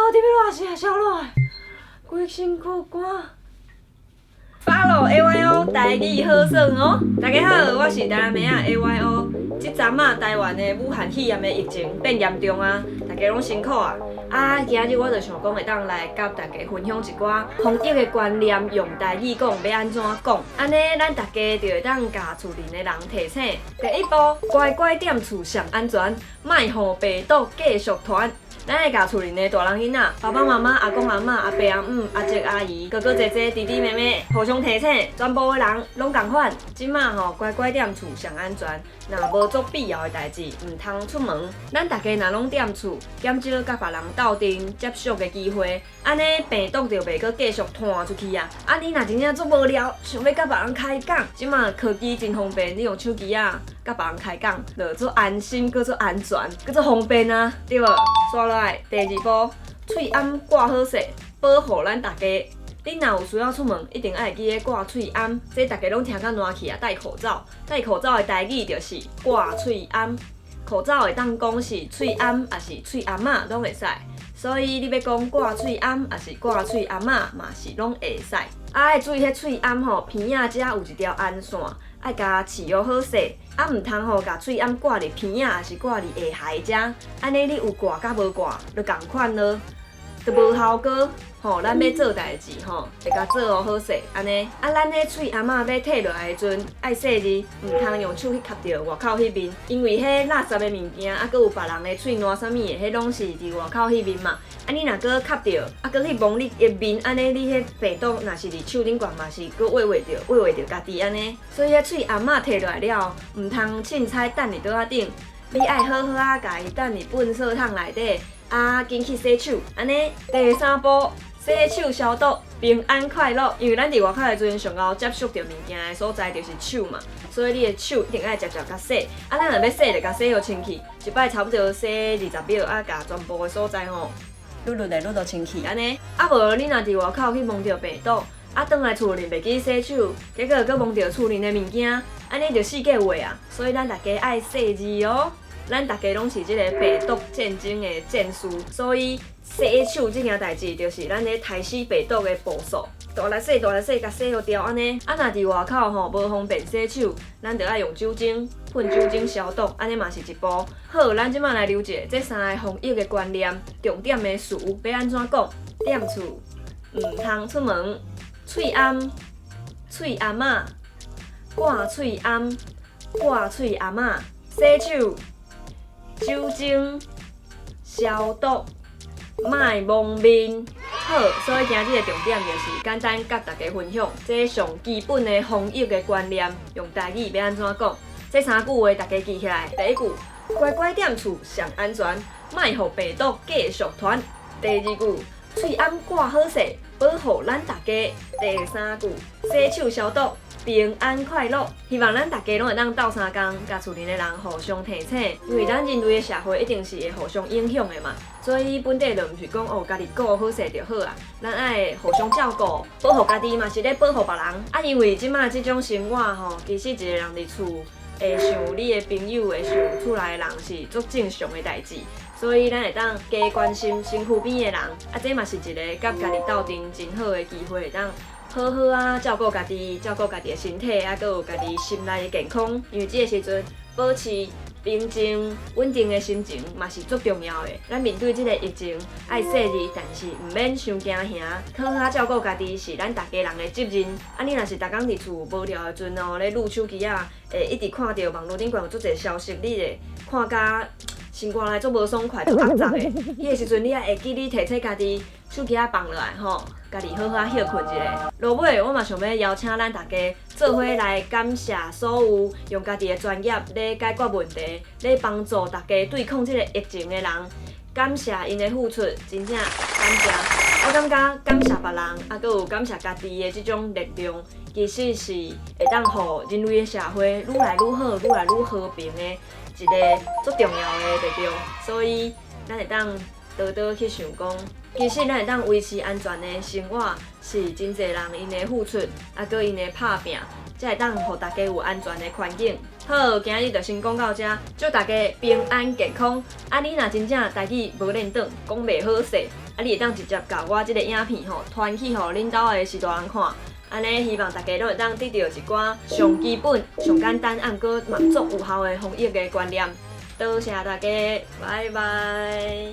伫欲熱死啊，燒熱，規身軀汗。Follow AYO 台語好耍哦！大家好，我是台南妹仔 AYO。這陣仔，台灣的武漢肺炎的疫情變嚴重啊，大家攏辛苦啊！啊，今日我就想講會當來佮大家分享一寡防疫的觀念，用台語講欲按怎講，按呢咱大家就會當共厝裡的人提醒。第一步，乖乖踮厝上安全，莫予病毒繼續傳。咱愛共厝裡的大人囡仔、爸爸媽媽、阿公阿嬤、阿伯阿姆、阿叔阿姨、哥哥姐姐、弟弟妹妹，互相提醒，全部的人攏仝款。這馬吼乖乖踮厝上安全，若無足必要的代誌，毋通出門。咱大家若攏踮厝，減少佮別人鬥陣接觸的機會，按呢病毒就袂閣繼續傳出去啊。啊，你若真正足無聊，想欲佮別人開講，這馬科技真方便，你用手機仔佮別人開講，就足安心，閣足安全，閣足方便啊，對無？煞落來，第二步，喙罨掛好勢，保護咱大家。你若有需要出門，一定愛會記得掛喙罨。這大家攏聽甲爛去啊！戴口罩，戴口罩的台語就是掛喙罨。口罩會當講是喙罨，抑是喙罨仔，攏會使。所以你欲講掛喙罨，抑是掛喙罨仔，嘛是攏會使。啊，愛注意彼喙罨吼，鼻仔遮有一條紅線，愛共飼予好勢。啊，毋通吼共喙罨掛佇鼻仔，抑是掛佇下頦遮。按呢你有掛佮無掛，就仝款囉，就無效果。吼，咱欲做代誌吼，會共做予好勢，按呢。啊，咱彼喙罨仔欲退落來的時陣，愛細膩，毋通用手去磕著外口彼面，因為彼垃圾的物件，啊，閣有別人的喙瀾啥物的，彼攏是佇外口彼面嘛。啊，你若閣磕著，啊，閣去摸你的面，按呢你彼病毒若是佇手頂懸，嘛是閣餵餵著，餵餵著家己按呢。所以彼喙罨仔退落來了後，毋通凊彩擲佇桌仔頂，你愛好好仔共伊擲佇糞埽桶內底，啊，緊去洗手，按呢。第三步，洗手消毒，平安快樂。因為咱佇外口的時陣，上𠢕接觸著物件的所在就是手嘛，所以你的手一定愛常常共洗。啊，咱若欲洗，就共洗予清氣，一擺差不多洗20秒，啊，共全部的所在吼，攄攄來攄到清氣按呢。啊無你若佇外口去摸著病毒，啊，轉來厝裡袂記洗手，結果閣摸著厝裡的物件，按呢就四界話啊。所以咱大家愛細膩哦。咱大家攏是這个病毒戰爭的戰士，所以洗手這件代誌就是咱咧刣死病毒的步數。大力洗，大力洗，共洗予著按呢。啊，若佇外口吼無方便洗手，咱就愛用酒精噴酒精消毒，按呢嘛是一步。好，咱這馬來留一下這三个防疫的觀念，重點的詞欲按怎講？踮厝，毋通出門，喙罨，喙罨仔，掛喙罨，掛喙罨仔，洗手，酒精消毒，莫摸面。好，所以今日的重點就是簡單佮大家分享這上基本的防疫的觀念，用台語欲按怎講？這三句話大家記起來。第一句，乖乖踮厝上安全，莫予病毒繼續傳。第二句，喙罨掛好勢，保護咱大家。第三句，洗手消毒，平安快樂。希望咱大家攏會當鬥相共，共厝裡的人互相提醒，因為咱人類的社會一定是會互相影響的嘛。所以本底就毋是講哦，家己顧好勢就好啊，咱愛互相照顧，保護家己嘛是咧保護別人。啊，因為這馬這種生活吼，其實一個人佇厝會想你的朋友，會想厝內的人是足正常的代誌。所以咱會當加關心身軀邊的人，啊，這嘛是一個佮家己鬥陣真好的機會，會當好好啊照顧家己，照顧家己的身體，啊，閣有家己心內的健康。因為這個時陣保持平靜、穩定的心情嘛是足重要的。咱面對這个疫情，愛細膩，但是毋免傷驚嚇，好好照顧家己是咱逐家人的責任。啊，你若是逐工佇厝無聊的時陣哦，咧擼手機仔，會一直看著網路頂懸有足濟消息，你會看甲心肝內足無爽快、足壓雜的。彼个時陣，你愛會記你提醒家己手機仔放落來吼，家己好好仔歇睏一下。落尾，我嘛想欲邀請咱大家做伙來感謝所有用家己的專業咧解決問題、咧幫助大家對抗這个疫情的人，感謝𪜶的付出，真正感謝。我感覺感謝別人，啊，閣有感謝家己的這種力量，其實是會當予人類的社會愈來愈好、愈來愈和平的一个足重要的力量。所以，咱會當多多去想講，其實咱會當維持安全的生活，是真濟人𪜶的付出，啊，閣𪜶的拍拚，才會當予大家有安全的環境。好，今日就先講到遮，祝大家平安健康。啊，你若真正台語無輪轉，講袂好勢，啊，你會當直接共我這个影片吼，傳去予恁兜的序大人看。按呢，希望大家攏會當得著一寡上基本、上簡單，啊，毋過嘛足有效的防疫的觀念。多謝大家，拜拜。